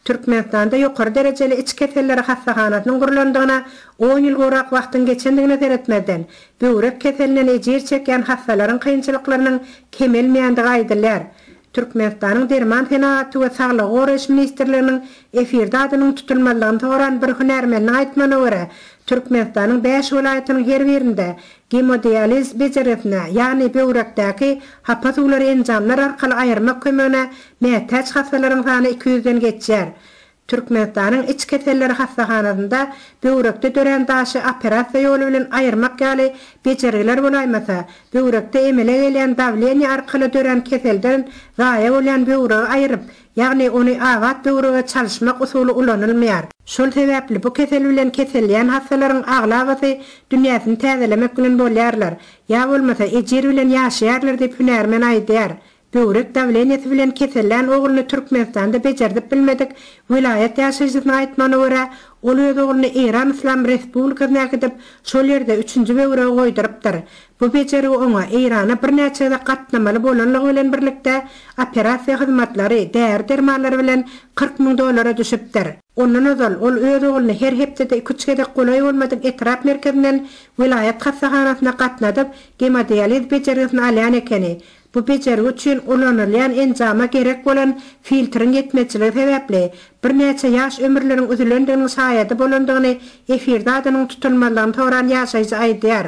Türkmenistanda ýokary derejeli iç keselleri hassahanasynyň gurlandygyna on ýyl gowrak wagtyň geçendigine seretmezden, böwrek keselinden ejir çekýän hassalaryň kynçylyklarynyň kemelmeýändigi aýdylýar. Türkmenistanyň Derman senagaty we saglygy goraýyş ministrliginiň efirde adynyň tutulmazlygyny soran bir hünärmeniniň aýtmagyna görä, Türkmenistanyň bäş welaýatynyň her birinde gemodializ bejergisine, ýagny böwrekdäki hapa suwlary enjamlar arkaly aýyrmak kömegine mätäç hassalaryň sany 200-den geçýär. Türkmenistanyň iç keselleri hassahanasynda böwrekde dörän daşy operasiýa ýoly bilen aýyrmak ýaly bejergiler bolaýmasa, böwrekde emele gelýän dawleniýe arkaly dörän keselden zaýa bolýan böwregi aýryp, ýagny ony abat böwrege çalyşmak usuly ulanylmaýar. Şol sebäpli bu kesel bilen keselleýän hassalaryň aglabasy dünýäsini täzelemek bilen bolýarlar, ýa bolmasa ejir bilen ýaşaýarlar diýip hünärmen aýdýar. Böwrek dawleniýesi bilen kesellän ogluny Türkmenistanda bejerdip bilmedik welaýat ýaşaýjysynyň aýtmagyna görä, ol öz ogluny Eýran Yslam Respublikasyna äkidip, şol ýerde üçünji böwregi goýdurypdyr. Bu bejergi oňa Eýrana birnäçe gezek gatnamaly bolanlygy bilen birlikde, operasiýa hyzmatlary, däri-dermanlary bilen 40 müň dollara düşüpdir. Ondan ozal, ol öz ogluny her hepdede iküç gezek golaý bolmadyk etrap merkezinden welaýat hassahanasyna gatnadyp, gemodializ bejergisini alýan ekeni. Bu bejergi üçin ulanylýan enjama gerek bolan filtriň ýetmezçiligi sebäpli, birnäçe ýaş ömürleriň üzülendiginiň şaýady bolandygyny efirde adynyň tutulmazlygyny soran ýaşaýjy aýdýar.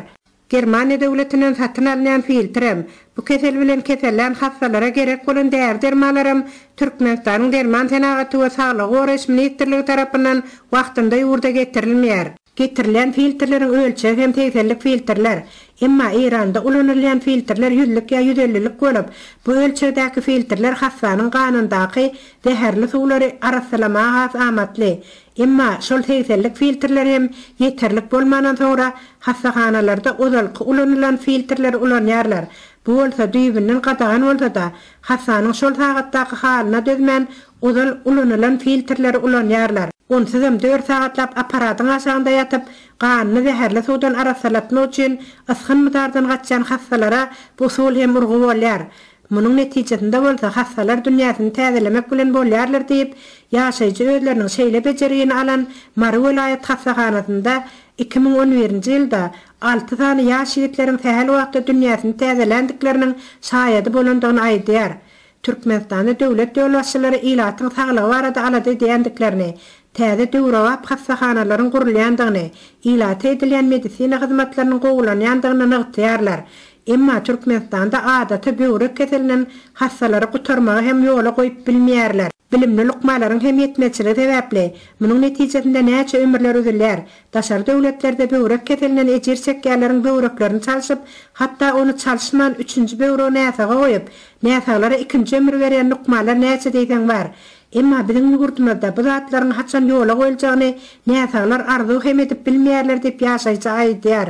Germaniýa döwletinden satyn alynýan filtrem, bu kesel bilen kesellän hassalara gerek bolan däri-dermanlaram Türkmenistanyň Derman senagaty we saglygy goraýyş ministrligi tarapyndan wagtynda ýurda getirilmeýär. Getirilýän filtrleriň ölçegi hem segsenlik filtrler. Emma Eýranda ulanylýan filtrler ýüzlük ýa ýüzellilik bolup, bu ölçegdäki filtrler hassanyň ganyndaky zäherli suwlary arassalamaga has amatly. Emma şol segsenlik filtrler hem ýeterlik bolmandan soňra hassahanalarda ozalky ulanylan filtrleri ulanýarlar. Bu bolsa düýbünden gadagan bolsa-da, hassanyň şol sagatdaky halyna dözmän ozal ulanylan filtrleri ulanýarlar. Onsuzam dört sagatlap apparatyň aşagynda ýatyp, ganyny zäherli suwdan arassalatmak üçin ysgyn-mydardan gaçýan hassalara bu usul hem urgy bolýar. Munuň netijesinde bolsa hassalar dünýäsini täzelemek bilen bolýarlar diýip, ýaşaýjy özleriniň şeýle bejergini alan Mary welaýat hassahanasynda 2011-nji ýylda alty sany ýaş ýigitleriň sähel wagtda dünýäsini täzeländikleriniň şaýady bolandygyny aýdýar. Türkmenistanda döwlet ýolbaşçylary ilatyň saglygy barada alada edýändiklerini, täze döwrebap hassahanalaryň gurulýandygyny, ilata edilýän medisina hyzmatlarynyň gowulanýandygyny nygtaýarlar. Emma Türkmenistanda adaty böwrek keselinden hassalary gutarmagy hem ýola goýup bilmeýärler. Bilimli lukmalaryň hem ýetmezçiligi sebäpli, munuň netijesinde näçe ömürler üzülýär. Daşary döwletlerde böwrek keselinden ejir çekýänleriň böwreklerini çalşyp, hatda ony çalyşman üçünji böwregi näsaga goýup, näsaglara ikinji ömür berýän lukmanlar näçe diýseň bar. Emma biziň ýurdumyzda bu zatlaryň haçan ýola goýuljagyny näsaglar arzuw hem edip bilmeýärler diýip ýaşaýjy aýdýar.